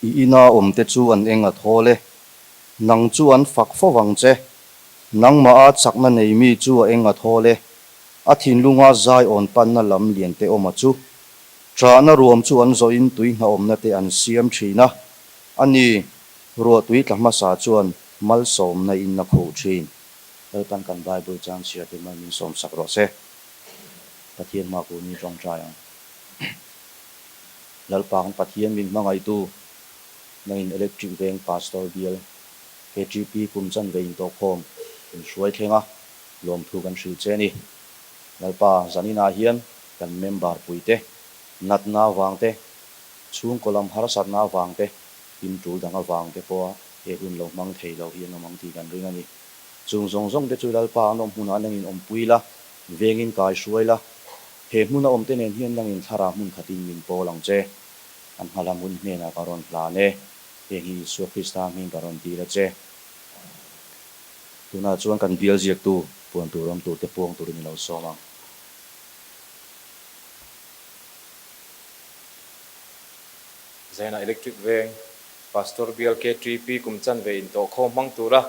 I ina awmte chu an eng a thawl e. Nang chu an fak fo vang che. Nangmaha chakna nei mi chu a eng a thawl e. A thinlunga zai awn panna lam liante awma chu. Ṭahna ruam chu an zawhin tui hnaawmna te an siam ṭhin a. A ni, ruah tui tla hmasa chuan malsawmna in a khuh ṭhin. Lalpan kan Bible chang chhiar te mal min sawm sak rawh se. Pathian hma kun hi ṭawngṭai ang. Lalpa kan Pathian min hmangaihtu, nangin Electric Veng Pastor Bial KTP kum chanve intawhkhawm min hruai thleng a, lawmthu kan hrilh che a ni. Lalpa zaninah hian kan member puite natna avangte, chhungkaw lam harsatna avangte, in tul dang avangte pawha he hun lo hmang thei lo hi an awm ang tih kan ring a ni. Chung zawng zawng te chu Lalpa an awm hmunah nangin awmpui la, vengin kai hruai la, he hmuna awmte nen hian nangin thlarau hmun khatin min pawl ang che. An hmalam hun hnenah ka rawn hlan e, heng hi Isua Krista hming ka rawn dil a che. Tunah chuan kan bial ziaktu puan tur awm turte puang turin i lo sawm ang. Zaina Electric Veng Pastor Bial KTP kum chanve intawhkhawm hmang tura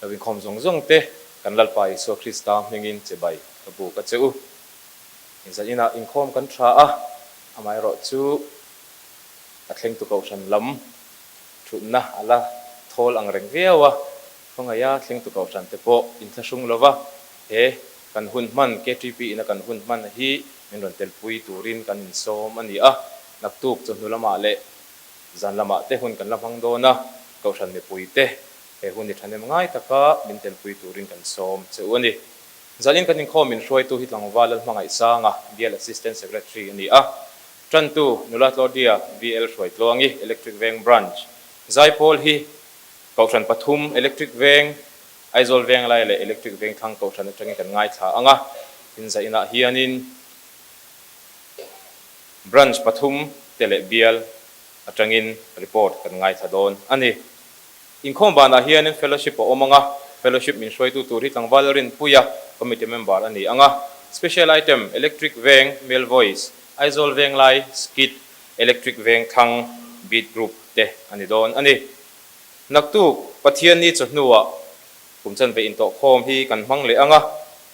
lo inkhawm zawng zawng te kan Lalpa Isua Krista hmingin che bai ka buk a che u. Inzan inah inkhawm kan tha a, amaherawh chu a thlengtu kohhran lam thutna a la thawl ang reng viau a, khawngaiha thlengtu kohhran te pawh inthlahrung lova he kan hun hman KTP ina kan hun hman hi min rawn telpui turin kan insawm a ni a, naktuk chawhnu lamah leh Zan lamah te hun kan la hmang dawn a, Kohhran mipui te he hun i thahnem ngai taka min telpui turin kan sawm che u a ni. Zanin kan inkhawm min hruaitu hi Tlangval Lalhmangaihsanga, Bial Assistant Secretary a ni a. Tantu Nula Claudia VL Hruaitluangi, Electric Veng Branch. Zaipawl hi Kohhran pathum, Electric Veng, Aizawl Venglai leh Electric Vengthlang Kohhran atangin kan ngaithla ang a, inzainah hianin Branch pathum te leh bial atangin report kan ngaithla dawn a ni. Inkhawm banah hianin fellowship a awm ang a, fellowship min hruaitu tur hi tlangval Rinpuia, committee member a ni ang a. Special item, Electric Veng, Male Voice, Aizawl Venglai, Skit, Electric Veng Thlang, Beat Group te a ni dawn a ni. Naktuk Pathianni chawhnuah kum chanve intawhkhawm hi kan hmang leh ang a,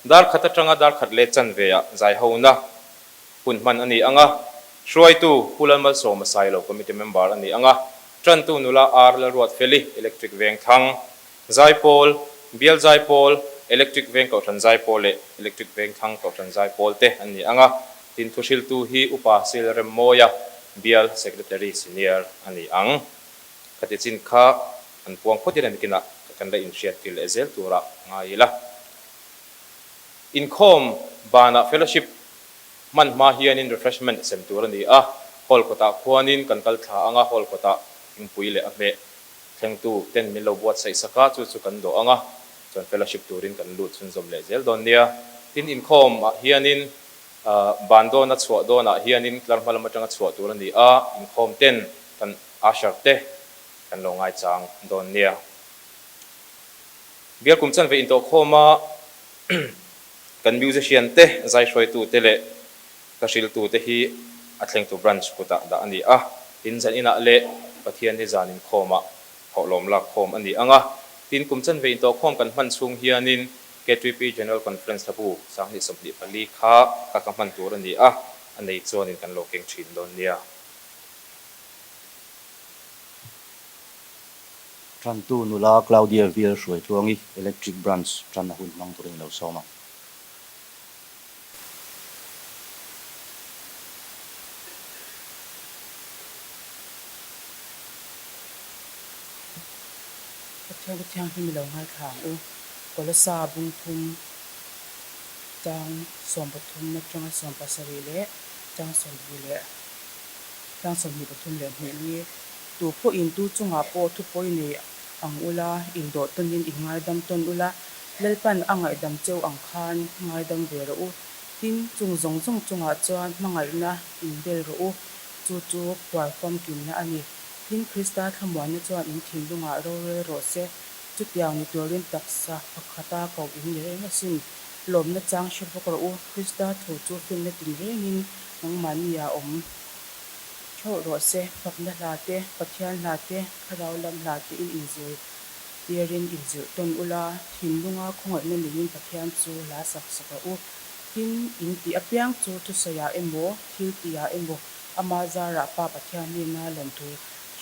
dar khat atanga dar khat leh chanveah zaihona Hun hman a ni ang a, hruaitu Pu Lalmalsawma Sailo Committee Member a ni ang a, tantu nula R Lalruatfeli, Electric Vengthlang, Zaipawl, Bial Zaipawl, Electric Veng Kohhran Zaipawl leh Electric Vengthlang Kohhran Zaipawl te an ni ang a, tin thuhriltu hi Upa Sil Remmawia, Bial Secretary Senior a ni ang. Khati chin kha an puang phawt ila nikinah kan la inhriattir leh zel turah ngai ila. Inkhawm banah fellowship hman hma hianin refreshment sem tur a ni a, hall kawtah khuanin kan kal thla ang a, hall kawtah thingpui leh a hmeh thlengtu ten min lo buatsaih sak a, chu chu kan dawh ang a, chuan fellowship turin kan lut chhunzawm leh zel dawn nia. Tin, inkhawm ah hianin ban dawna chhuah dawnah hianin tlar hma lam atanga chhuah tur a ni a, inkhawm ten kan usher te kan lo ngaichang dawn nia. Bial kum chanve intawhkhawm a kan musician te, zaihruaitu te leh ka hriltu te hi a thlengtu branch kutah dah a ni a. Tin, zan inah leh Pathian hi zan inkhawmah thawhlawm lakkhawm a ni ang a. Tin, kum chanve intawhkhawm kan hman chhung hianin KTP General Conference hlabu 2024 kha ka ka hman tur a ni a, a nei chuanin kan lo keng thin dawn nia. Tantu nula Claudia Vial Hruaitluangi Electric Branch tan a hun hmang turin i lo sawm ang. Pathian chu thianghlim i lo ngaithla ang u. Kolosa bung thum chang 13 atanga 17 leh chang 20 leh chang 23 leh hnih ni. Tu pawhin tu chungah pawh thupawi nei ang ula, indawh tawnin in ngaidam tawn ula, Lalpan a ngaihdam cheu ang khan ngaidam ve rawh u. Tin, chung zawng zawng chungah chuan hmangaihna inbel rawh u, chu chu phuar famkimna a ni. Tin, Krista thlamuanna chuan in thinlungah rorel rawh se, chutiang ni turin taksa pakhata koh in ni reng asin. Lawmna chang hre bawk rawh u, Krista thu chu finna tinrengin nangmahni ah awm. Theuh rawh se, fakna hla te, Pathian hla te, thlarau lam hla te in inzir tirin inzirh tawn ula, thinlunga khawngaihna neiin Pathian chu hla sak sak rawh u. Tin, in tih apiang chu thusawiah emaw, thil tihah emaw, ama zarah Pa Pathian hnena lawmthu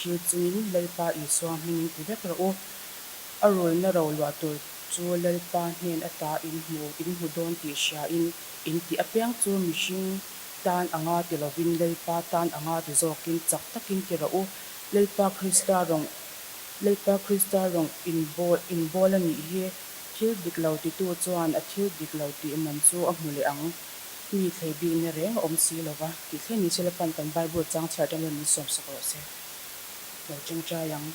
hril chungin Lalpa Isua hmingin ti vek rawh u. A rulna ro luah tur chu Lalpa hnen ata in hmu in hmu dawn tih hriain in tih apiang chu mihring tan anga ti lovin Lalpa tan anga ti zawkin chak takin ti rawh u. Lalpa Krista rawng Lalpa Krista rawng in bawl in bawl a nih hi. Thil dik lo titu chuan a thil dik lo tih man chu a hmu leh ang. Mi thlei bikna reng a awm si lo va, tih thleng ni se Lalpa'n kan Bible chang chhiar tan hian min sawmsak rawh se. Lo tawngtai ang.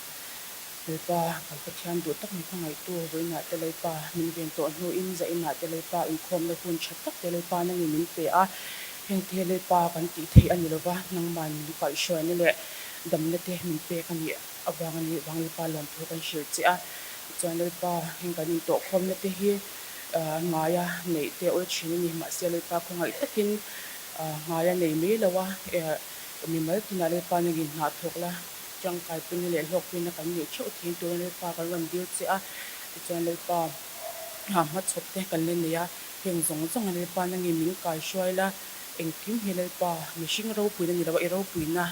Lalpa, kan Pathian duh tak mi hmangaihtu, vawiinah te Lalpa min ven tawh hnuin zainah te Lalpa inkhawmna hun tha tak te Lalpa nangin min pe a, hengte hi Lalpa kan tih theih a ni lova, nangman min kaihhruaina leh damna te min pek a nih avang a nih vang Lalpa lawmthu kan hrilh che a. Tichuan Lalpa, heng kan intawhkhawmna te hi ngaia neih te awl thin a ni, mahse Lalpa khawngaih takin ngaia nei mai lo a, mimal tinah Lalpa nangin hnah thawk la. Tangkaipina leh hlawkpuina kan neih theuh thin turin Lalpa kan rawn dil che a, tichuan Lalpa hmachhawp te kan la nei a, heng zawng zawng hian Lalpa nangin min kaihruai la, engkim hi Lalpa mihring ropuina ni lo a, i ropuina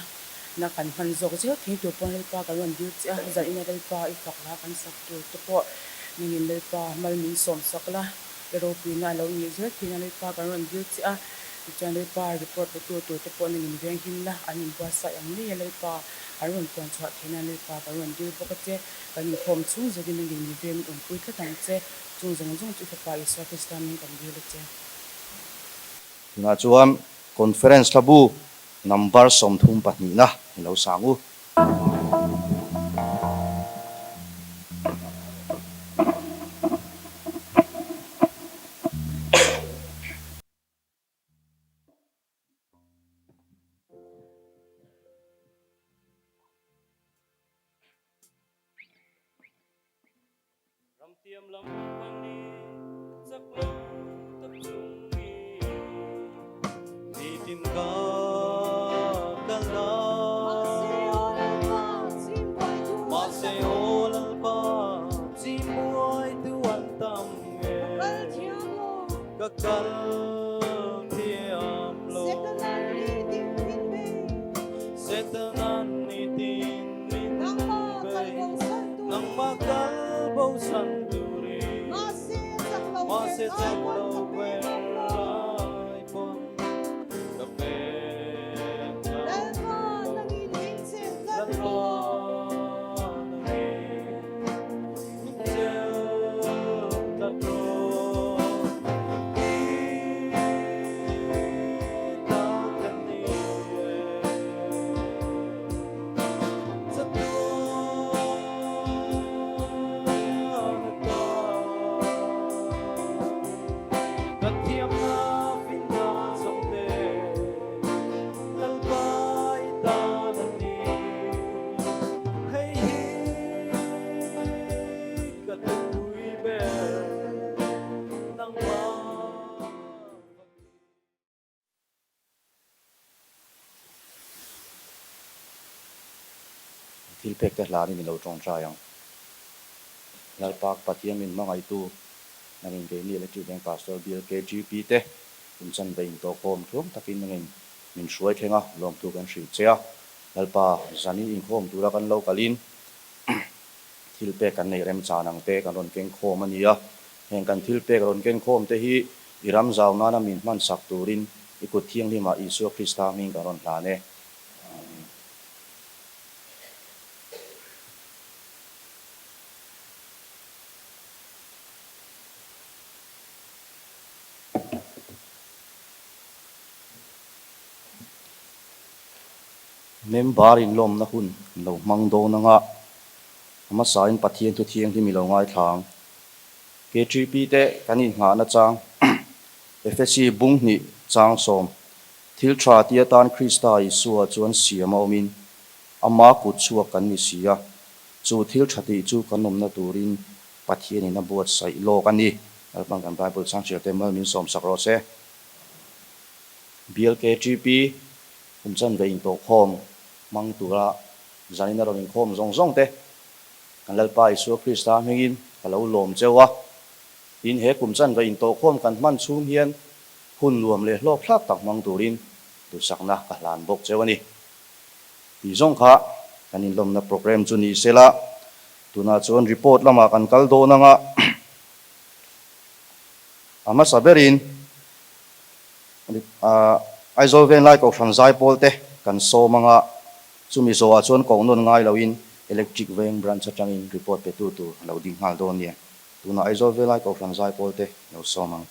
na kan hman zawk zel thin tur pawn Lalpa kan rawn dil che a, zanina Lalpa i fak la kan sak tur te pawh nangin Lalpa mal min sawm sak la. I ropuina a lo nih zel thin a Lalpa kan rawn dil che a, tichuan Lalpa report pe tu tur te pawh nan in venghim la, an inbuatsaih ang ngei a Lalpa an rawn puan chhuah theih nan Lalpa kan rawn dil bawk a che, kan inkhawm chhung zawkin nan in mi veng min awmpui tlat ang che, chung zawng zawng chu i Fapa Isua Krista hming kan dil a che. Tunah chuan Conference hlabu number 32 na i lo sang u. Ramtiam lam panin chak lo tak chungin nitin ka kal a. Mahse aw Lalpa chim buaitu an tam nge ka kal thiam lo. Setanan nitin min bei. Nangmah kal bosan turin Mahse chak lo ber lai pawn ka pek ngam lo Lalpa nangin min chelh tlat rawh I ta ka ni e. Thil pek te hlanin i lo tawngtai ang. Lalpa Pathian min hmangaihtu nangin keini Electric Bank Pastor Bial KGP te kum chanve intawhkhawm tluang takin nangin min hruai thleng a, lawmthu kan hrilh che a. Lalpa zanin inkhawm tura kan lo kalin thil pek kan neih remchan ang te kan rawn keng khawm a ni a. Heng kan thil pek rawn keng khawm te hi i ram zau nana min hman sak turin i kut thianghlimah Isua Krista hming kan rawn hlan e. Amen. Member inlawmna hun lo hmang dawn anga a hmasain Pathian thu thianghlim i lo ngaithla ang. KTP te kan inngahna chang Efesi bung hnih chang sawm thil tha ti atan Krista Isua chuan siam a awmin ama kut chhuak kan ni si a, chu thil tha tih chu kan awmna turin Pathianin a buatsaih lawk a ni. Lalpan kan Bible chang hrial te mal min sawm sak rawh se. Bial KTP kum chanve intawhkhawm. hmang tura zanin a rawn inkhawm zawng zawng te kan Lalpa Isua Krista hmingin ka lo lawm cheu a. Tin, he kum chanve intawhkhawm kan hman chhung hian hun nuam leh hlawk thlak tak hmang turin duhsakna ka hlan bawk cheu a ni. Tih zawng kha kan inlawmna programme chu ni sela, tunah chuan report lamah kan kal dawn anga a hmasa berin Aizawl Venglai Kohhran Zaipawl te kan sawm anga chumi zawhah chuan koh nawn ngai loin Electric Veng Branch atangin report petu tur a lo ding nghal dawn nia. Tunah Aizawl Venglai Kohhran Zaipawl te lo sawm ang.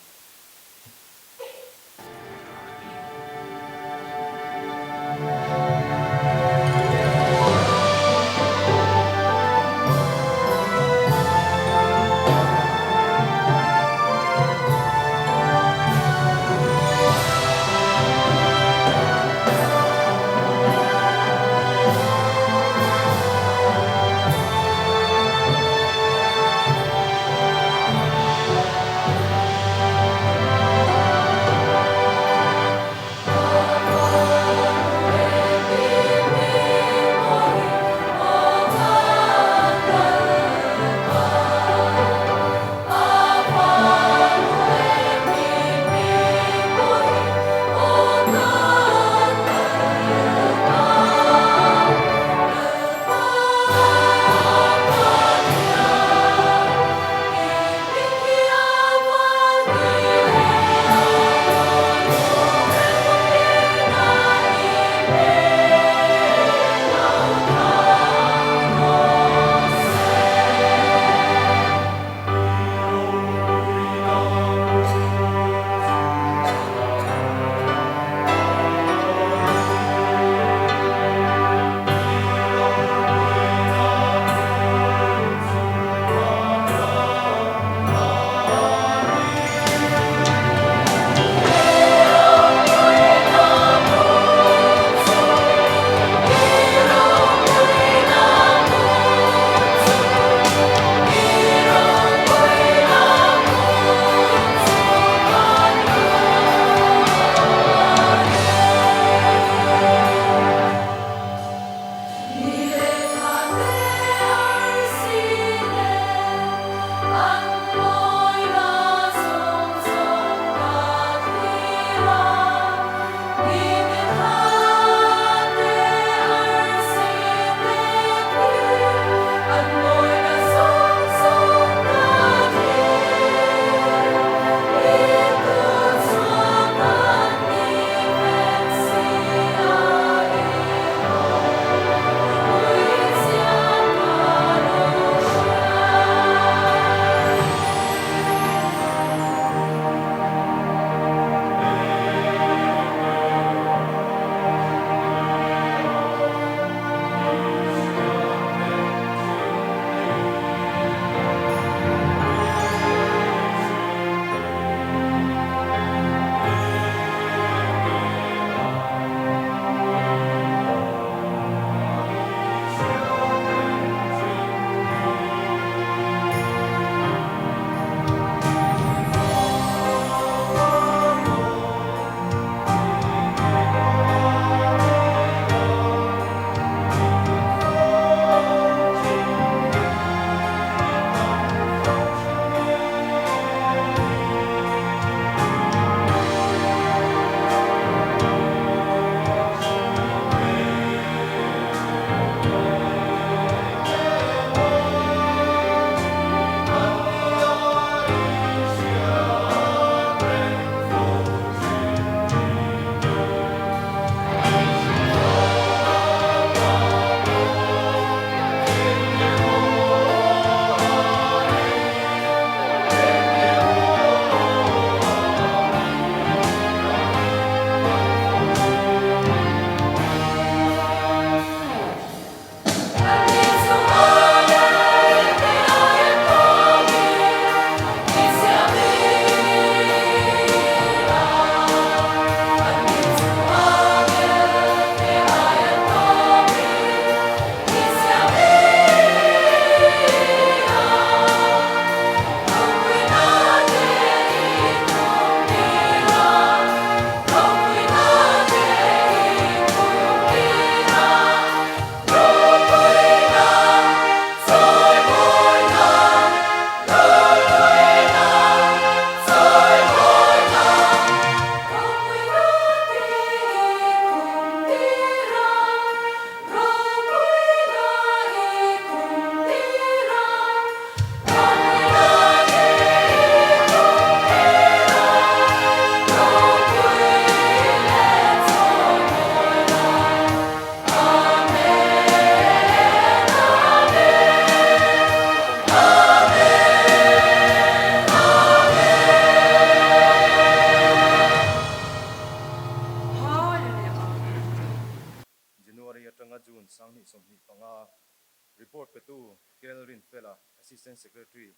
Report petu Kel Rinfela, Assistant Secretary,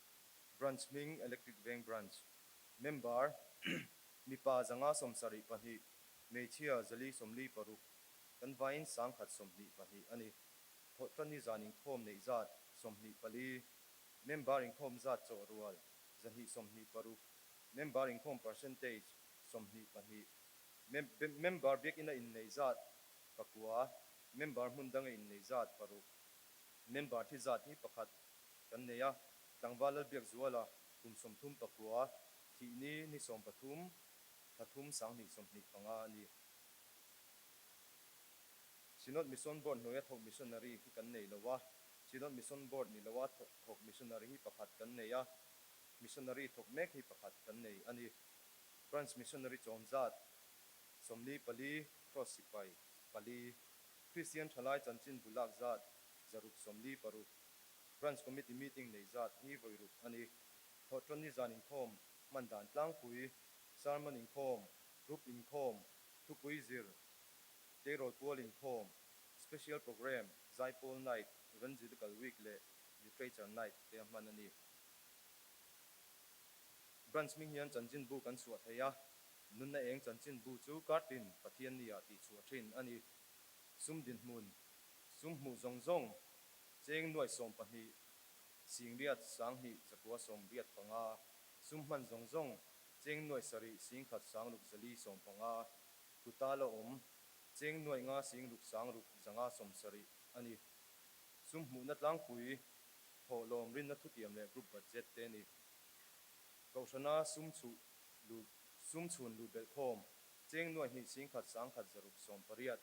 Branch hming Electric Veng Branch, Member, Mipa 572, Hmeichhia 446, kan vaiin 122 a ni. Thawhtanni zan inkhawm neih zat 24, Member inkhawm zat chawh rual 226, Member inkhawm percentage 22, Member biakina inneih zat pakua, member hmun danga inneih zat paruk, member thi zat hi pakhat kan nei a, tlangval Lalbiakzuala kum 39, thihni ni 13, thla thum 2025 a ni. Synod Mission Board hnuaia thawk missionary hi kan nei lo a, Synod Mission Board ni loa thawk missionary hi pakhat kan nei a, missionary thawk mek hi pakhat kan nei a ni. Branch Missionary chawm zat 44, Kraws sipai pali, Kristian thalai chanchin bu lak zat 646, Branch Committee meeting nei zat hi vawi ruk a ni. Thawhtawnni zan inkhawm, hman dan tlangpui, sermon inkhawm, group inkhawm, thupui zir, tleirawl pual inkhawm, special programme, zaipawl night, evangelical week leh literature night te a hman a ni. Branch hming hian chanchinbu kan chhuah thei a, nunna eng chanchinbu chu kartin Pathianni-ah tihchhuah thin a ni. Sum dinhmun, sum hmuh zawng zawng, cheng nuai 12, singriat 2185, sum hman zawng zawng, cheng nuai sarih singkhat sangruk 415, kuta la awm, cheng nuai nga singruk sangruk 570 a ni. Sum hmuhna tlangpui, thawhlawm rinna thutiam leh group budget te a ni. Kohhrana sum chhuh lut sum chhun lut belh khawm cheng nuai hnih singkhat sangkhat 680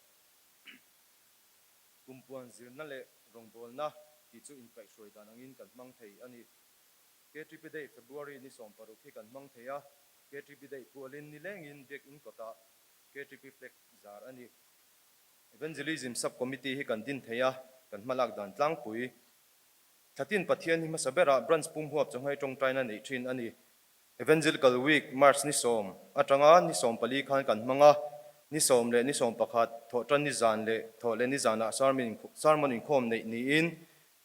kumpuan zirna leh rawngbawlna tih chu inkaihhruai dan angin kan hmang thei a ni. KTP Day February ni 16 hi kan hmang thei a, KTP Day pualin nilengin Biakin kawtah KTP flag zar a ni. Evangelism Sub Committee hi kan din thei a, kan hmalak dan tlangpui Thlatin Pathian hi hmasa berah Branch pum huap chawnghei tawngtaina neih thin a ni. Evangelical Week, March ni 10 atanga ni 14 khan kan hmang a, ni 10 leh ni 11, thawhtan ni zan leh thawh leh ni zanah sermon inkhawm neih niin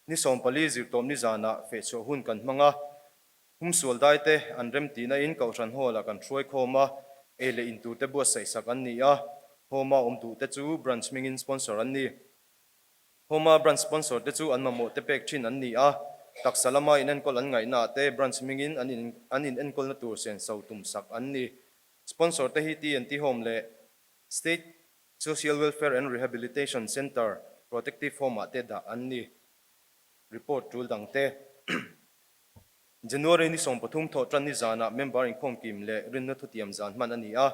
ni 14 zirtawm ni zanah fehchhuah hun kan hmang a. Humsual daite an remtihna in Kohhran Hall-ah kan hruai khawm a, ei leh in turte buatsaih sak an ni a, home-a awm duhte chu Branch hmingin sponsor an ni. Home-a branch sponsor te chu an mamawh te pek thin an ni a, taksa lama inenkawl an ngaihna ah te branch hmingin an in an inenkawlna tur senso tum sak an ni. Sponsor te hi TNT Home leh State Social Welfare and Rehabilitation Centre Protective Home ah te dah an ni. Report tul dang te. January ni 13 thawh tan ni zanah member inkhawm kim leh rinna thutiam zan hman a ni a,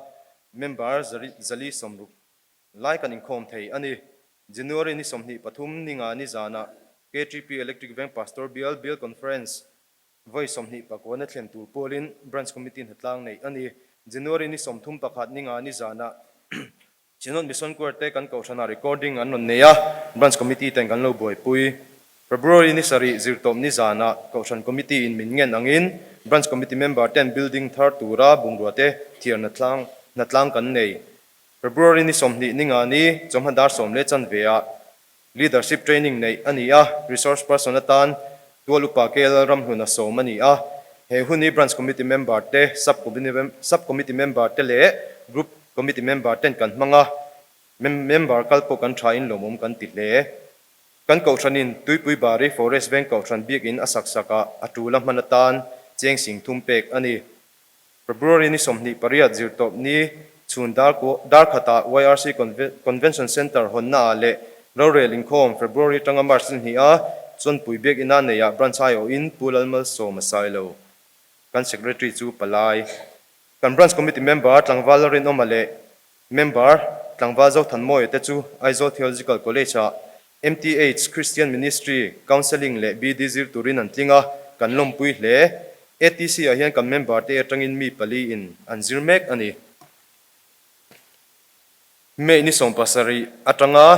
member 460 Lai kan inkhawm thei a ni. January ni 23 ninga ni zanah KTP Electric Veng Pastor Bial Bial Conference vawi 29 na thlen tur pawlin Branch Committee hnatlang neih a ni. January ni 31 ninga ni zanah Synod Mission Choir te kan kohhranah recording an rawn nei a, Branch Committee ten kan lo buaipui. February ni sarih zirtawp ni zanah Kohhran Committee in min ngen angin Branch Committee member ten building thar tura bungrua te thiar hnatlang kan nei. February ni 20 ni nga ni chawhma dar sawm leh chanve ah Leadership Training neih a ni a, Resource Person atan Tual Upa KL Ramhluna sawm a ni a. He hun hi Branch Committee member te, Sub Committee member te leh Group Committee member ten kan hmang a, member kal pawh kan tha in lawmawm kan ti hle. Kan Kohhranin Tuipui Bari Forest Veng Kohhran biakin a sak sak ah a tul a hman atan cheng 3000 pek a ni. February ni 28 zirtawp ni chhun dar dar khatah YRC Convention Centre hawnnaah leh rorel inkhawm February atanga March ni hnih a Chawnpui Biakina neiah Branch aiawhin Pu Lalmalsawma Sailo kan Secretary chu palai. Kan Branch Committee member Tlangval Lalrinawma leh Member Tlangval Zothanmawia te chu Aizawl Theological College-ah MTH, Christian Ministry, Counselling leh BD zir turin an tling a, kan lawmpui hle. ATC-ah hian kan member te atangin mi pali in an zir mek a ni. May ni 17 atanga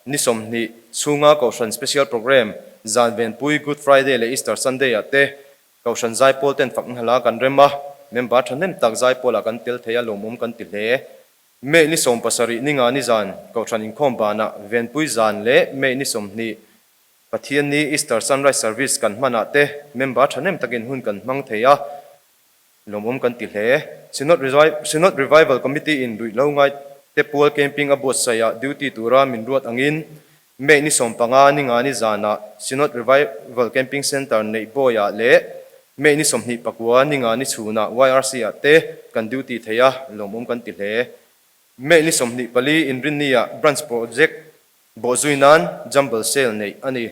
ni 20 chhunga Kohhran Special Programme zan venpui Good Friday leh Easter Sunday-ah te Kohhran zaipawl ten fak nghala kan rem a, member thahnem tak zaipawlah kan tel thei a lawmawm kan ti hle. May ni 70 ni nga ni zan Kohhran inkhawm banah Venpui zan leh May ni 20. Pathianni Easter Sunrise Service kan hmanah te member thahnem takin hun kan hmang thei a, lawmawm kan ti hle. Synod Synod Revival Committee in ruihhlo ngai te pual camping a buatsaih ah duty tura min ruat angin May ni 15 ni nga ni zanah Synod Revival Camping Centre neih bawiah leh May ni 29 ni nga ni chhunah YRC ah te kan duty thei a, lawmawm kan ti hle. May ni 24 inrinni ah Branch Project bawhzui nan Jumble Sale neih a ni.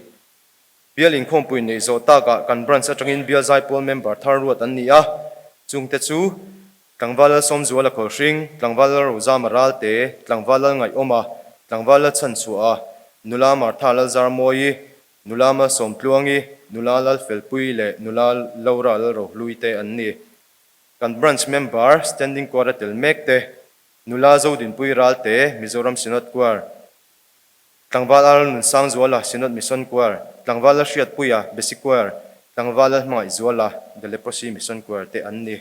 Bial inkhawmpui neih zawh takah kan Branch atangin Bial Zaipawl member thar ruat an ni a, chungte chu Tlangval Lalsawmzuala Khawlhring, Tlangval Lalrozama Ralte, Tlangval Lalngaihawma, Tlangval Lalchhanchhuaha, Nula Martha Lalzarmawi, Nula Malsawmtluangi, Nula Lalfelpui leh Nula Laura Lalrohlui te an ni. Kan Branch member Standing Choir a tel mek te, Nula Zodinpui Ralte, Mizoram Synod Choir, Tlangval Ar Nunsangzuala, Synod Mission Choir, Tlangval Lalhriatpuia, Basic Choir, Tlangval Lalhmangaihzuala, The Leprosy Mission Choir te an ni.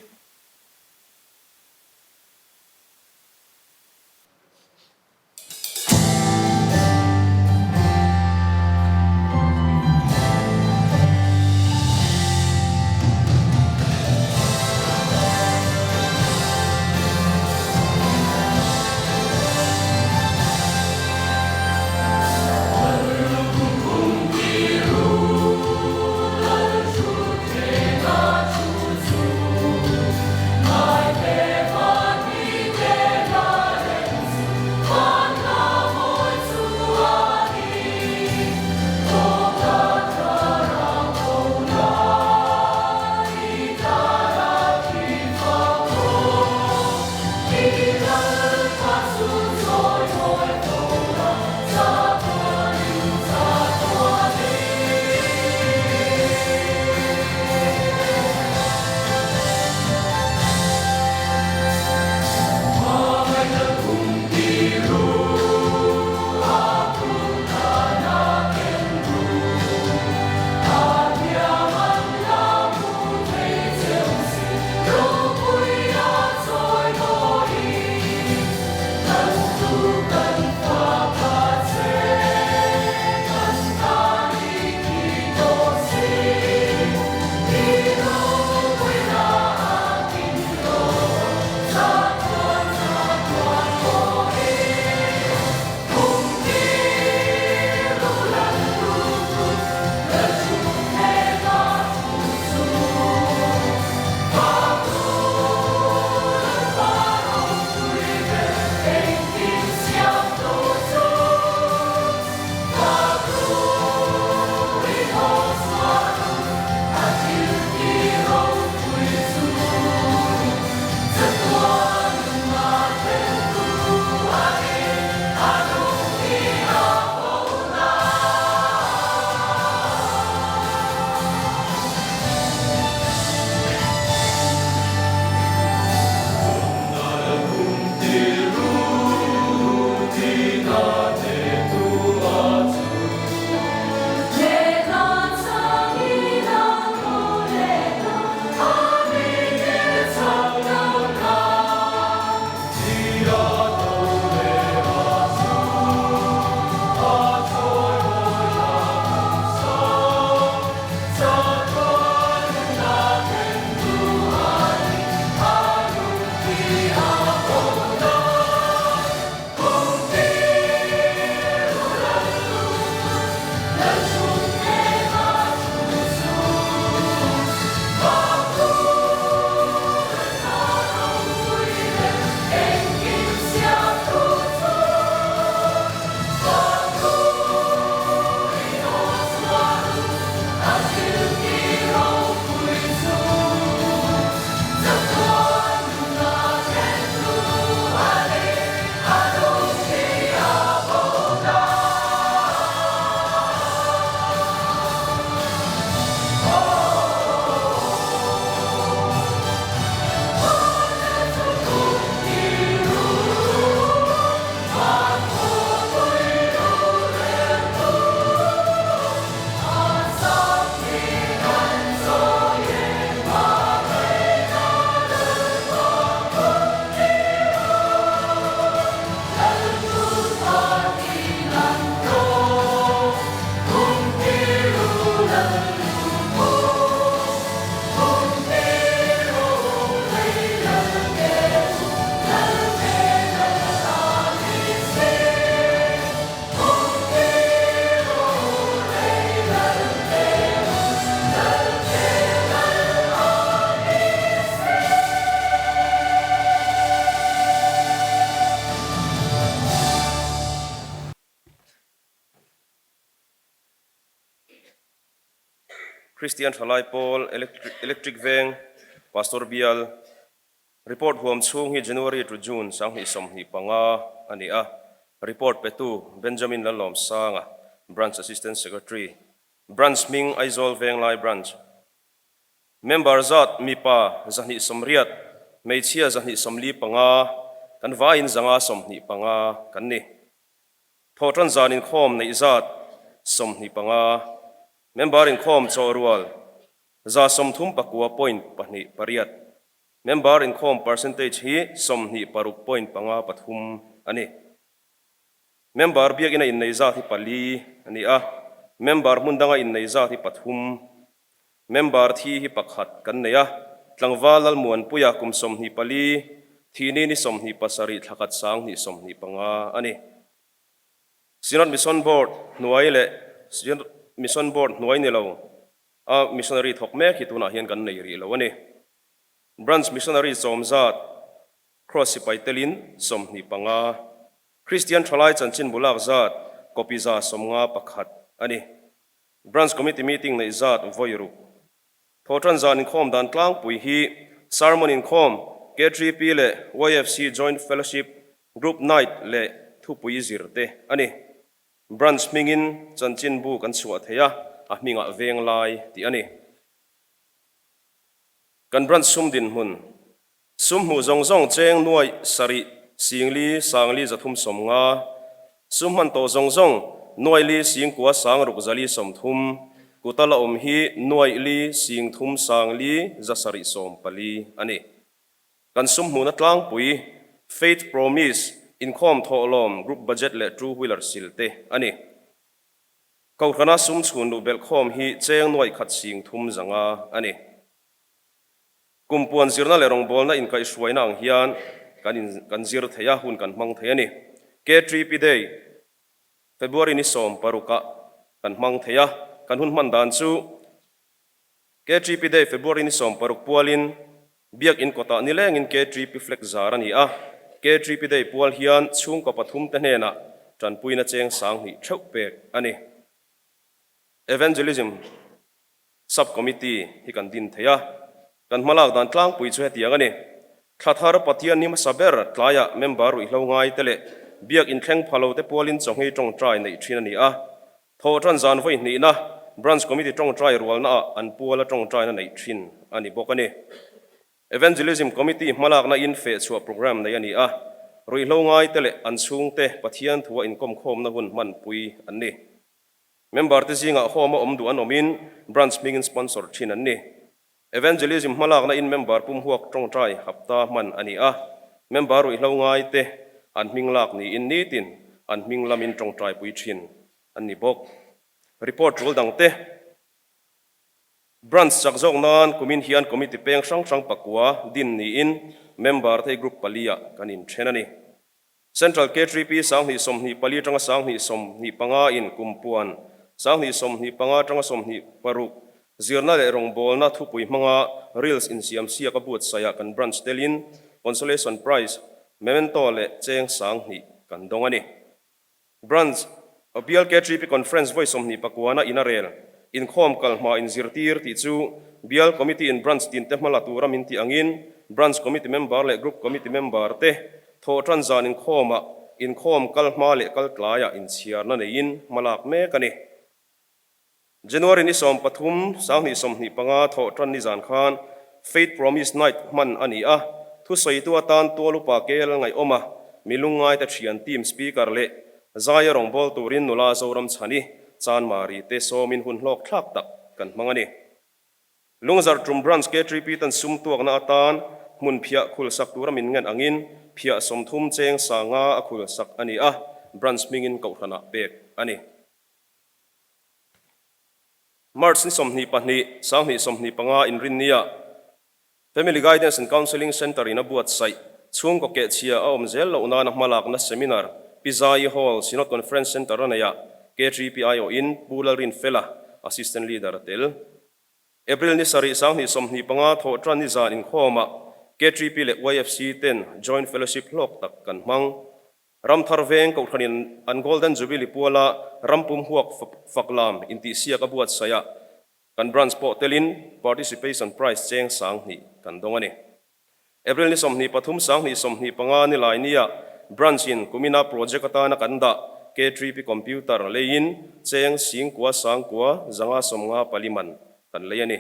Kristian Thalai Pawl Electric Veng Pastor Bial Report huam chhung hi January to June 2025 a ni a, report petu Benjamin Lalawmsanga, Branch Assistant Secretary, Branch hming Aizawl Venglai Branch. Member zat mipa 280, hmeichhia 245, kan vaiin 125 kan ni. Thawhtan zan inkhawm neih zat 25, member inkhawm chaw rual 39 point pahnih pariat. Member inkhawm percentage hi 26 point panga pathum a ni. Member biakina innei zat hi pali a ni a, member hmun danga innei zat hi pathum. Member thi hi pakhat kan nei a, tlangval Lalmuanpuia kum 24, thihni ni 27 thlakhat 2025 a ni. Synod Mission Board hnuai leh Synod Mission Board hnuai ni lo a missionary thawk mek hi tunah hian kan nei rih lo a ni. Branch Missionary chawm zat Cross sipai telin 25, Kristian Thalai chanchin bulak zat copy 151 a ni. Branch Committee meeting neih zat vawi ruk. Thawhtan zan inkhawm dan tlangpui hi Sermon inkhawm, K3P leh YFC Joint Fellowship Group Night leh thupui zir te a ni. Branch hmingin chanchinbu kan chhuah thei a, a hmingah veng lai tih a ni. Kan branch sum dinhmun, sum hmuh zawng zawng cheng nuaih sarih singli sangli 350, sum hman tawh zawng zawng nuaih li singkua sangruk 430, kuta la awm hi nuaih li singthum sangli 714 a ni. Kan sum hmuhna tlangpui, Faith Promise, inkhawm thawhlawm, group budget leh two wheeler sil te a ni. Kohhrana sum chhun luh belhkhawm hi cheng nuaih khat 3,500 a ni. Kumpuan zirna leh rawngbawlna inkaihhruaina ang hian kan in kan zir thei a, hun kan hmang thei a ni. K3P Day, February ni 16 ah kan hmang thei a, kan hun hman dan chu K3P Day, February ni 16 pualin Biakin kawtah nilengin K3P flag zar a ni a, K3P Day pual hian chhungkaw pathum te hnenah tanpuina cheng 2000 theuh pek a ni. Evangelism Sub-Committee hi kan din thei a, kan hmalak dan tlangpui chu hetiang a ni. Thla thar Pathian ni hmasa ber tlaiah member ruihhlo ngai te leh biak inthleng pha lo te pualin chawngei tawngtai neih thin a ni a. Thawhtan zan vawi hnihna Branch Committee tawngtai rualnaah an puala tawngtaina neih thin a ni bawk a ni. Evangelism Committee hmalakna in fehchhuah programme nei a ni a, ruihhlo ngai te leh an chhungte Pathian thua inkawmkhawmna hun hmanpui an ni. Member te zingah home a awm duh an awmin Branch hmingin sponsor thin an ni. Evangelism hmalakna in member pum huak tawngtai hapta hman a ni a, member ruihhlo ngai te an hming lak niin nitin an hming lamin tawngtai pui thin an ni bawk. Report tul dang te. Branch chak zawk nan kumin hian committee peng hrang hrang pakua din niin member te hi group pali ah kan inthen a ni. Central K3P 2024 atanga 2025 in kumpuan 2025 atanga 26 zirna leh rawngbawlna thupui hmanga Reels insiamsiak a buatsaihah kan branch telin Consolation Prize, Memento leh cheng 2000 kan dawng a ni. Branch Bial K3P Conference vawi 29 in a rel inkhawm kal hma inzirtir tih chu Bial Committee in Branch tinte hma la tura min tih angin Branch Committee member leh Group Committee member te Thawhtan zan inkhawmah inkhawm kal hma leh kal tlaiah inchhiarna neiin hma lak mek a ni. January ni 13, 2025 thawhtan ni zan khan Faith Promise Night hman a ni a, thusawitu atan tual upa KL ngaihawm a, mi lungngaite thian team speaker leh Zaia rawngbâwl turin nula Zoram Chhani, Chanmari te sawmin hun hlawk thlak tak kan hmang a ni. Lungzar tum Branch K3P tan sum tuakna atan hmun phiah khul sak tura min ngen angin phiah 30 cheng 5000 a khul sak a ni a, Branch hmingin kohhranah pek a ni. March ni 22, 2025 inrinnia Family Guidance and Counselling Centre in a buatsaih chhungkaw kehchhia a awm zel loh nana hmalakna seminar Pi Zaii Hall, Synod Conference Centre a neihah K3P aiawhin Pu Lalrinfela, Assistant Leader a tel. April ni 7, 2025 thawhtan ni zan inkhawmah K3P leh YFC ten Joint Fellowship hlawk tak kan hmang. Ramthar veng Kohhranin an Golden Jubilee puala rampum huak faklam intihsiak a buatsaihah. Kan branch pawh telin participation prize cheng 2000 kan dawng a ni. April ni 23 2025 ni lai nia branch in kumina project atana kan dah K3P computer leiin cheng singkua sangkua zanga sawmnga pali man kan lei a ni.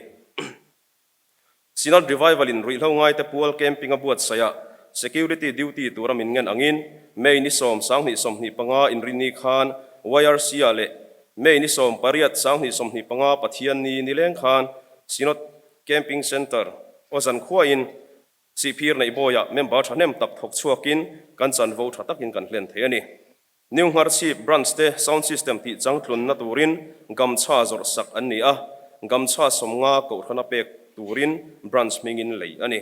Synod Revival in ruihhlo ngaite pual camping a buatsaih a, security duty tura min ngen angin May ni 10 2025 inrinni khan YRC ah leh May ni 18 2025 Pathianni nileng khan Synod Camping Centre aw zankhuain Sihphir neih bawiah member thahnem tak thawk chhuakin kan chanvo tha takin kan hlen thei a ni. New Ngharchhip Branch te sound system tih changtlunna turin gamchha zawrh sak an ni a, gamchha 50 kohhrana pek turin branch hmingin lei a ni.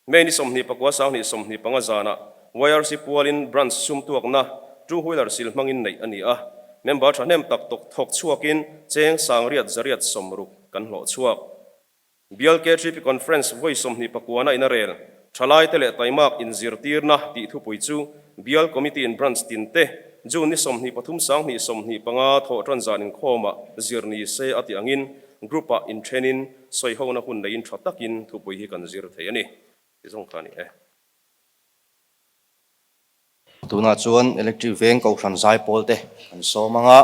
May ni 29 2025 zanah YRC pualin branch sumtuakna two wheeler sil hmangin neih a ni a, member thahnem tak tawk thawk chhuakin cheng 860 kan hlawh chhuak. Bial KTP Conference vawi 29 in a rel, thalaite leh taimak inzirtirna tih thupui chu Bial Committee in Branch tinte June ni 23 2025 thawh tan zan inkhawmah zir ni se a tih angin Group-ah inthenin sawihona hun neiin tha takin thupui hi kan zir thei a ni ti zawng kha a ni e. Tunah chuan Electric Veng Kohhran Zaipawl te an sawm ang a,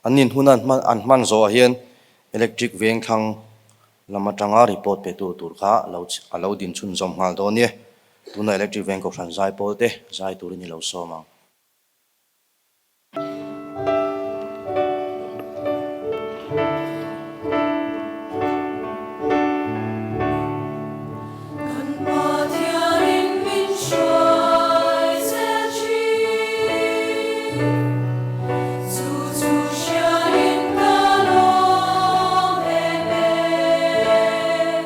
an inhun an hman an hman zawhah hian Electric Veng thlang lam atanga report pe tu tur kha lo a lo din chhunzawm nghal dawn nia. Tunah Electric Veng Kohhran Zaipawl te zai turin i lo sawm ang. Kan Pathianin min hruai zel thin, chu chu hriain ka lawm em em.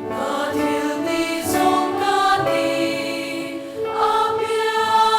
Ka thil tih zawng ka ti a piang.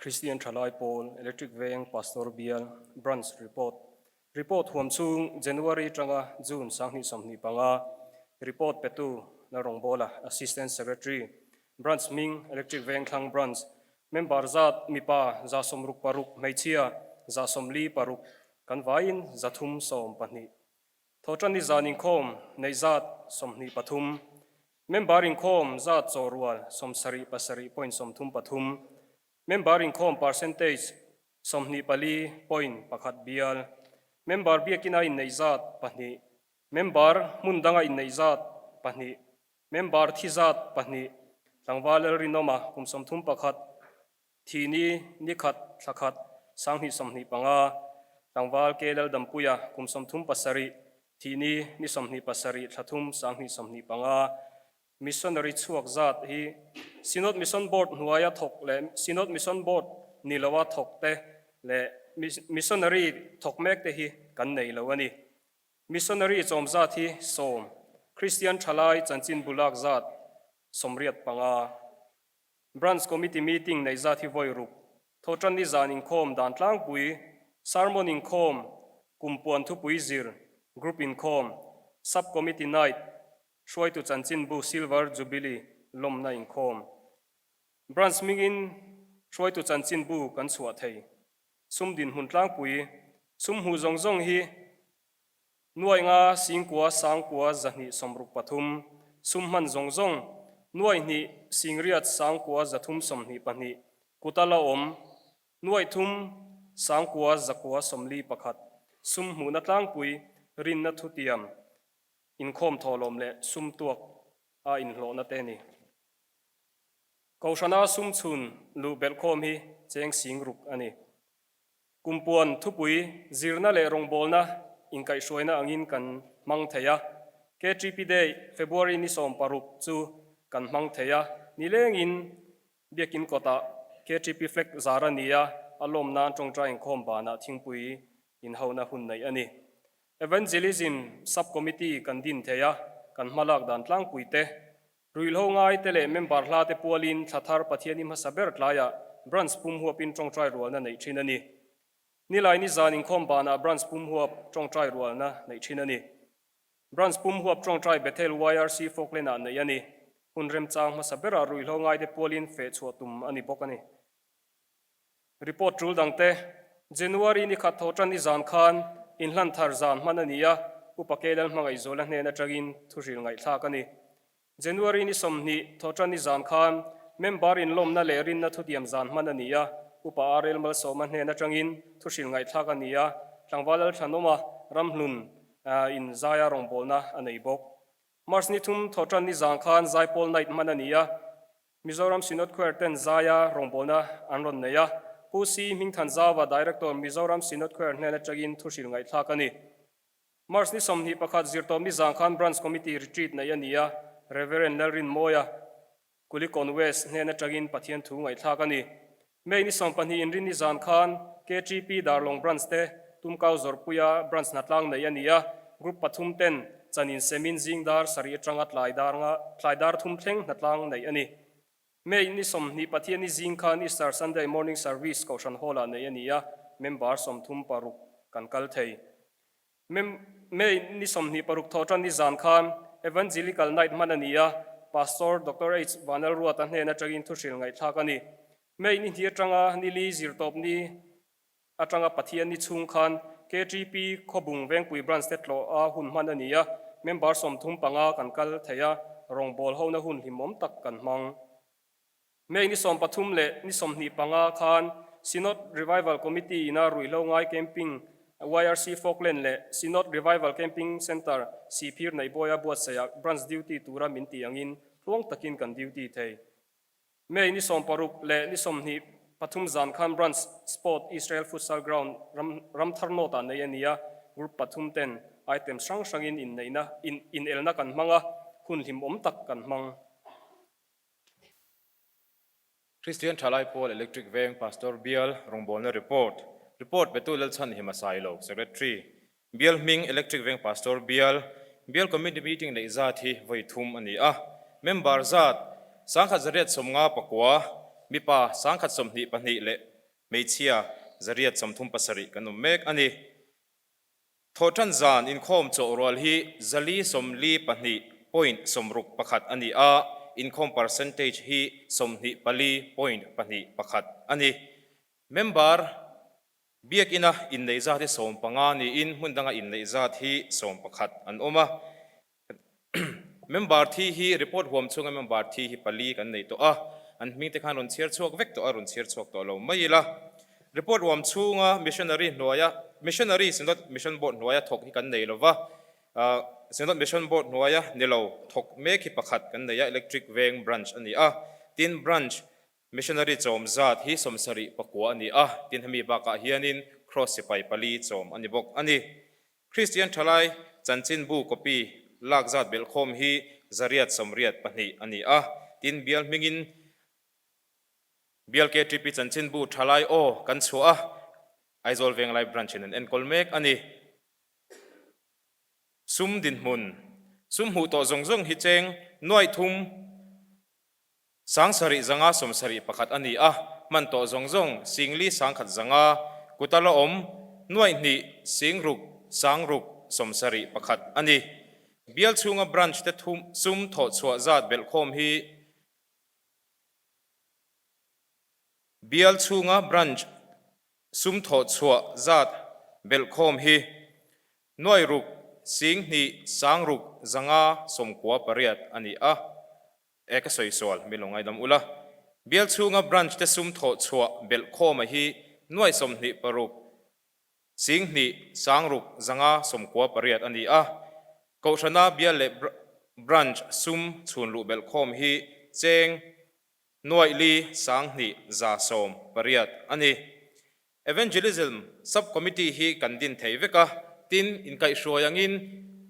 Kristian Thalai Pawl, Electric Veng Pastor Bial, Branch Report, Report huam chhung January atanga June 2025, Report petu Lalrawngbawla, Assistant Secretary, Branch hming Electric Vengthlang Branch, Member zat mipa 66, hmeichhia 46, kan vaiin 312. Thawhtanni zan inkhawm neih zat 23, member inkhawm zat chaw rual 77 point 33, member inkhawm percentage 24 point pakhat bial, member biakina inneih zat pahnih, member hmun danga inneih zat pahnih, member thi zat pahnih, tlangval Lalrinawma kum 31, Thi ni, ni khat, thla khat, 2025, tlangval Ke Laldampuia kum 37, thi ni, ni 27 thla thum 2025, Missionary chhuak zat hi Synod Mission Board hnuaia thawk leh Synod Mission Board ni loa thawk te leh Missionary thawk mek te hi kan nei lo a ni. Missionary chawm zat hi sawm, Kristian thalai chanchin bulak zat 85. Branch Committee meeting neih zat hi vawi ruk, Thawhtanni zan inkhawm dan tlangpui, Sermon inkhawm, kum puan thupui zir, Group inkhawm, Sub Committee Night, hruaitu chanchinbu Silver Jubilee lawmna inkhawm. Branch hmingin hruaitu chanchinbu kan chhuah thei. Sum dinhmun tlangpui, sum hmuh zawng zawng hi Nuai nga singkua sangkua 263, sum hman zawng zawng, nuai hnih singriat sangkua 322, kuta la awm, nuai thum sangkua 941, sum hmuhna tlangpui, rinna thutiam, inkhawm thawhlawm leh sum tuak a inhlawhna te ni. Kohhrana sum chhun luh belhkhawm hi cheng sing ruk a ni. Kumpuan thupui zirna leh rawngbawlna inkaihhruaina angin kan hmang thei a. KTP Day, February ni 16 chu kan hmang thei a. Nilengin Biakin kawtah KTP flag zar a ni a, a lawm nan tawngtai inkhawm banah thingpui inhona hun neih a ni. Evangelism Sub-Committee kan din thei a, kan hmalak dan tlangpui te Ruihhlo ngai te leh member hla te pualin thla thar Pathian i hmasa ber tlaiah Branch pum huapin tawngtai rualna neih thin a ni. Nilai ni zan inkhawm banah Branch pum huap tawngtai rualna neih thin a ni. Branch pum huap tawngtai Bethel YRC Falkland ah neih a ni. Hun remchang hmasa berah ruihhlo ngai te pualin feh chhuah tum a ni bawk a ni. Report tul dangte, January ni khat tho tan ni zan khan inhlan thar zan hman a ni a, Upa Keilal Hmangaihzuala hnen atangin thuhril ngaihthlak a ni. January ni 20 tho tan ni zan khan member inlawmna leh rinna thutiam zan hman a ni a, Upa RL Malsawma hnen atangin thuhril ngaihthlak a ni a, Tlangval Lalthlanawma Ramhlun in zaia rawngbawlna a nei bawk. March ni thum tho tan ni zan khan Zaipawl Night hman a ni a, Mizoram Synod Choir ten zaia rawngbawlna an rawn nei a, Pu C. Hmingthanzauva Director Mizoram Synod Choir hnen atangin thuhril ngaihthlak a ni. March ni 21 zirtawp ni zang khan Branch Committee Retreat neih a ni a, Rev. Lalrinmawia, Kulikawn West hnen atangin Pathian thu ngaihthlak a ni. May ni 20 inrin ni zan khan KTP Darlawng Branch te Tumkau Zawrhpuia Branch hnatlang neih a ni a, Group pathum ten chan in semin zing dar sarih atanga tlai dar nga tlai dar thum thleng hnatlang neih a ni. May ni 20 Pathian ni zing khan Easter Sunday Morning Service Kohhran Hall ah neih a ni a, member 36 kan kal thei. May ni 26 thawhtan ni zan khan Evangelical Night hman a ni a, Pastor Doctor H. Vanlalruata hnen atangin thuhril ngaihthlak a ni. May ni hnih atanga ni li zirtawp ni atanga Pathian ni chhung khan KTP Khawbung Vengpui Branch te tlawh a hun hman a ni a, member 35 kan kal thei a, rawngbawl hona hun hlimawm tak kan hmang. May ni 13 leh ni 25 khan Synod Revival Committee ina ruihhlo ngai camping YRC Falkland leh Synod Revival Camping Centre Sihphir Neihbawia buatsaihah branch duty tura min tih angin tluang takin kan duty thei. May ni 60 leh ni 23 zan khan branch Sport Israel Futsal Ground ram Ramthar North ah nei a ni a, group pathum ten item hrang hrangin inneihna inelna kan hmang a, hun hlimawm tak kan hmang. Kristian Thalai Pawl Electric Veng Pastor Bial rawngbawlna report, Report petu Lalchhan Himasailo, Secretary, Bial hming Electric Veng Pastor Bial, Bial Committee Meeting neih zat hi vawi thum a ni a, Member zat 1859, mipa 122 leh. Hmeichhia 837 kan awm mek a ni. Thawhṭan zan inkhawm chawhrual hi 442 point 61 a ni a, inkhawm percentage hi 24 point 2 1 a ni. Member Biakina inneih zat hi 15 niin hmun danga inneih zat hi 11 an awm a. Member thi hi report huam chhunga member thi hi pali kan nei tawh a, an hming te khan rawn chhiar chhuak vek tawh a, rawn chhiar chhuak tawh lo mai ila. Report huam chhunga missionary hnuaia Missionary Synod Mission Board hnuaia thawk hi kan nei lo va, Synod Mission Board hnuaia ni lo thawk mek hi pakhat kan nei a, Electric Veng Branch a ni a, tin Branch Missionary chawm zat hi 79 a ni a, tin hemi bakah hianin Kross sipai pali chawm a ni bawk a ni. Kristian thalai chanchinbu copy lak zat belhkhawm hi 882 a ni a, tin bial hmingin Bial KTP chanchinbu thalai aw kan chhuah a, Aizawl Venglai Branch in an enkawl mek a ni. Sum dinhmun, Sum hmuh tawh zawng zawng hi cheng nuaih thum. 7571 a ni a, hman tawh zawng zawng 4100 kuta la awm 26,671 a ni. Bial chhunga branch te thum sum thawh chhuah zat belhkhawm hi Bial chhunga branch sum thawh chhuah zat belhkhawm hi 66,698 a ni a. E ka sawi sual, min lo ngaidam ula. Bial chhunga branch te sum thawh chhuah belhkhawma hi 26 1698 a ni a. Kohhrana bial leh branch sum chhun luh belhkhawm hi cheng 4118 a ni. Evangelism Sub-Committee hi kan din thei vek a, tin, inkaihhruai angin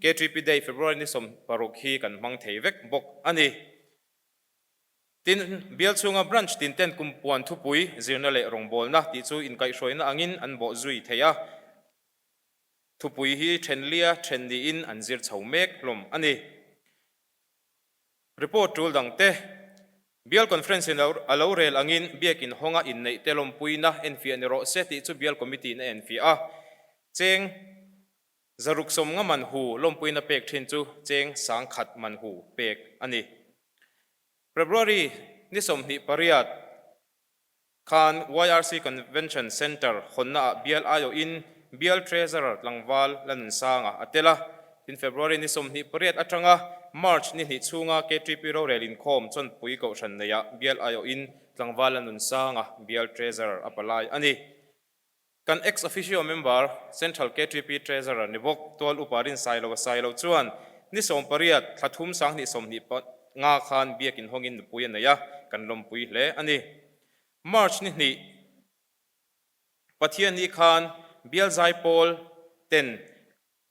KTP Day February ni 16 hi kan hmang thei vek bawk a ni. Tin, bial chhunga branch tin ten kum puan thupui zirna leh rawngbawlna tih chu inkaihhruaina angin an bawh zui thei a, thupui hi thenlia then niin an zir chho mek hlawm a ni. Report tul dangte, Bial Conference in a lo rel angin Biakin hawnga inneih te lawmpuina enfiah ni rawh se tih chu Bial Committee in a enfiah a. Cheng 650 man hu lawmpuina pek thin chu cheng 1000 man hu pek a ni. February ni 28, Khan YRC Convention Centre hawnnaah bial aiawhin Bial Treasurer tlangval Lanunsanga a tel a. Tin, February ni 28 atanga March ni hnih chhunga KTP rorel inkhawm chawnpui kohhran neiah bial aiawhin tlangval Lanunsanga Bial Treasurer a palai a ni. Kan Ex Officio Member, Central KTP Treasurer ni bawk Tual Upa Rinsailo a sailo chuan ni 18 thla thum 2025 khan biakin hawngin nupui a nei a, kan lawmpui hle a ni. March ni hnih Pathian ni khan Bial Zaipawl ten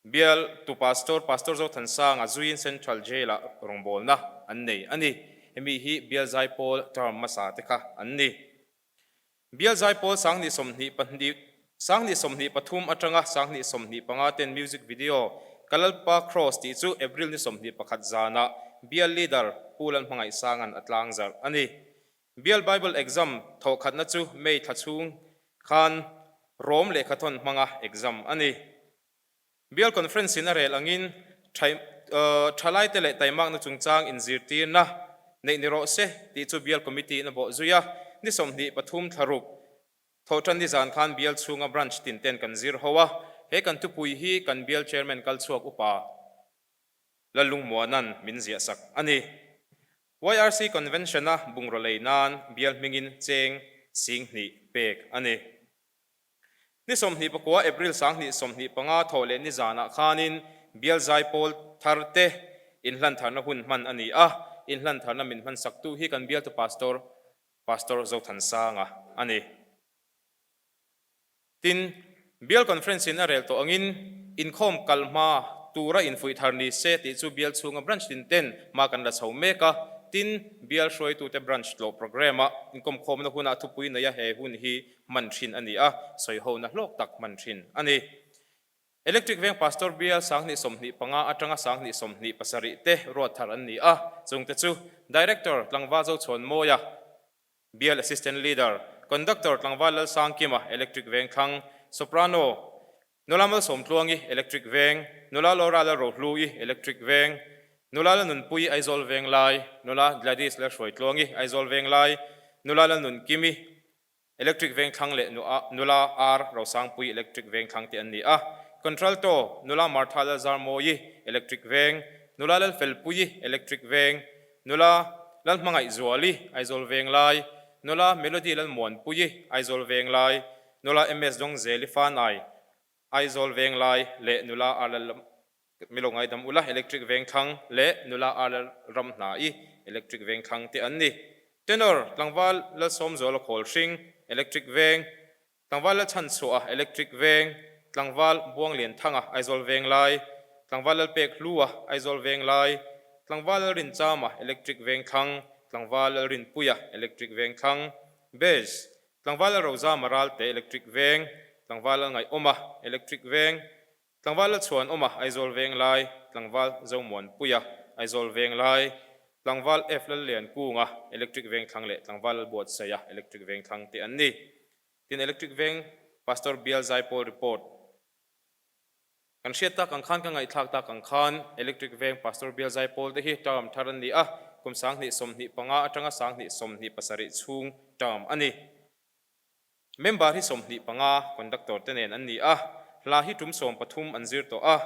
Bial tu Pastor, Pastor Zothansanga zuiin Central Jail-ah rawngbawlna an nei a ni. Hemi hi Bial Zaipawl term hmasa te kha an ni. Bial Zaipawl 2022 2023 atanga 2025 ten music video Ka Lalpa Kraws tih chu April ni 21 zanah Bial Leader Pu Lalhmangaihsanga'n a tlangzarh a ni. Bial Bible Exam thawhkhatna chu May thla chhung khan Rom lehkhathawn hmanga exam a ni. Bial Conference in a rel angin thalaite leh taimakna chungchang inzirtirna neih ni rawh se tih chu Bial Committee in a bawh zui a, ni 23 thla ruk thawhtan ni zan khan Bial chhunga Branch tin ten kan zir ho a, he kan thupui hi kan Bial Chairman kal chhuak upa Lalungmuanan min ziah sak a ni. YRC Convention-a bungraw lei nan Bial hmingin cheng 2000 pek a ni. Ni 29 April 2025 thawh leh ni zanah khanin Bial Zaipawl thar te inhlantharna hun hman a ni a, inhlantharna min hman saktu hi kan bialtu Pastor Pastor Zothansanga a ni. Tin, Bial Conference in a rel tawh angin inkhawm kal hma tura infuih thar ni se tih chu Bial chhunga branch tin ten hma kan la chho mek a, tin, Bial hruaitute branch tlawh programme-ah inkawmkhawmna hunah thupui neia he hun hi hman thin a ni a, sawihona hlawk tak hman thin a ni. Electric Veng Pastor Bial 2025 atanga 2027 te ruat thar an ni a, chungte chu Director Tlangval Zochhawnmawia, Bial Assistant Leader. Conductor Tlangval Lalsangkima, Electric Vengthlang, Soprano, Nula Malsawmtluangi, Electric Veng, Nula Laura Lalrohlu-i, Electric Veng, Nula Lalnunpui, Aizawl Venglai, Nula Gladys Lalhruaitluangi, Aizawl Venglai, Nula Lalnunkimi, Electric Vengthlang leh Nula R Rosangpui, Electric Vengthlang te an ni a. Contralto, Nula Martha Lalzarmawi, Electric Veng, Nula Lalfelpui, Electric Veng, Nula Lalhmangaihzuali, Aizawl Venglai, Nula Melody Lalmuanpui, Aizawl Venglai, Nula MS Dawngzeli Fanai, Aizawl Venglai leh Nula R Lal Milo Ngaidam Ula, Electric Vengthlang leh Nula R Lal Ramhnai, Electric Vengthlang te an ni. Tenor, Tlangval Lalsawmzuala Khawlhring, Electric Veng, Tlangval Lalchhanchhuah, Electric Veng, Tlangval Buanglianthanga, Aizawl Venglai, Tlangval Lalpek Hlua, Aizawl Venglai, Tlangval Lalrinchama, Electric Vengthlang, Tlangval Lalrinpuia, Electric Vengthlang, Bass, Tlangval Lalrozama Ralte, Electric Veng, Tlangval Lalngaihawma, Electric Veng, Tlangval Lalchhuanawma, Aizawl Venglai, Tlangval Zomuanpuia, Aizawl Venglai, Tlangval F Lalliankunga, Electric Vengthlang leh Tlangval Lalbuatsaia, Electric Vengthlang te an ni. Tin Electric Veng Pastor Bial Zaipawl Report. Kan hriat tak ang khan, ka ngaihthlak tak ang khan Electric Veng Pastor Bial Zaipawl te hi term thar an ni a, kum 2025 atanga 2027 chhung term a ni. Member hi 25 conductor te nen an ni a, hla hi tum 13 an zir tawh a.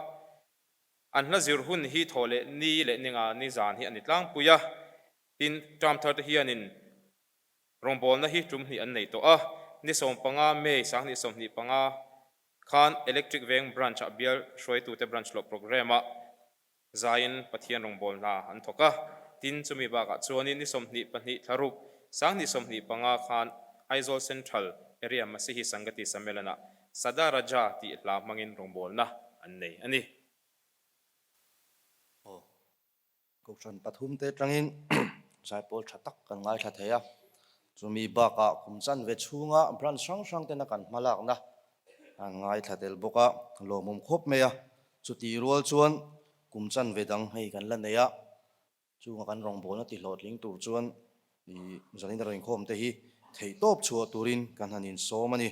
An hla zir hun hi thaw leh ni leh ninga ni zan hi a ni tlangpui a, tin term thar te hianin rawngbawlna hi tum hnih an nei tawh a, ni 15 May 2025 khan Electric Veng Branch ah bial hruaitute branch lawh programme ah Zaiin Pathian rawngbâwl hna an thawk a, tin chumi bâkah chuanin ni 22 thla ruk, 2025 khân Aizawl Central Area Masihi Sangati Sammelanah Sada Raja tih hla hmangin rawngbâwlna an nei a ni. Aw, Kohhran pathum te atangin zaipawl tha tak kan ngaithla thei a, chumi bakah kum chanve chhunga branch hrang hrang tena kan hmalakna an ngaithla tel bawk a, lawmawm khawp mai a, chutih rual chuan kum chanve dang hei kan la nei a, chunga kan rawngbawlna ti hlawhtling tur chuan ih zanin a rawn inkhawm te hi theihtawp chhuah turin kan han insawm a ni.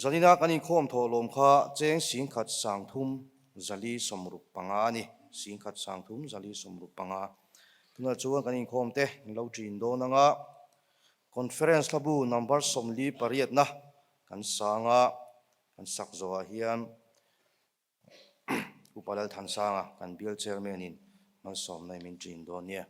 Zalina kan inkhawm thawh lawm kha cheng singkhat sangthum zali 65 a ni. Singkhat sangthum zali 65. Tunah chuan kan inkhawm te in lo ṭin dawn anga Conference hlabu number 48 na kan sang a, kan sak zawhah hian Upa Lalthansanga kan bial chairman in malsawmna i min ṭin dawn nia.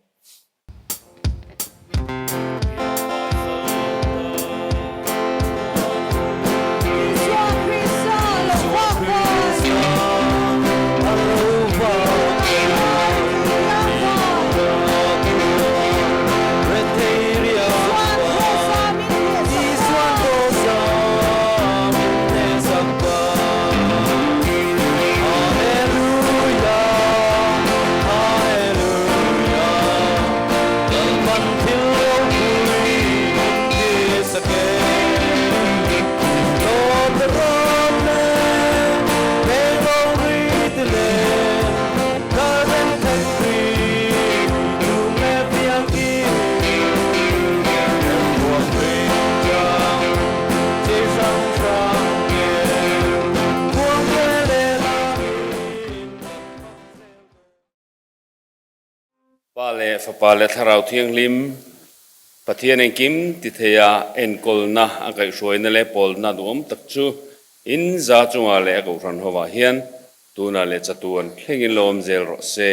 Pa leh Fapa leh Thlarau Thianghlim, Pathian engkim ti theia enkawlna a kaihhruaina leh pawlna duhawm tak chu in za chungah leh a kohhran hovah hian tunah leh chatuan thlengin lo awm zel rawh se.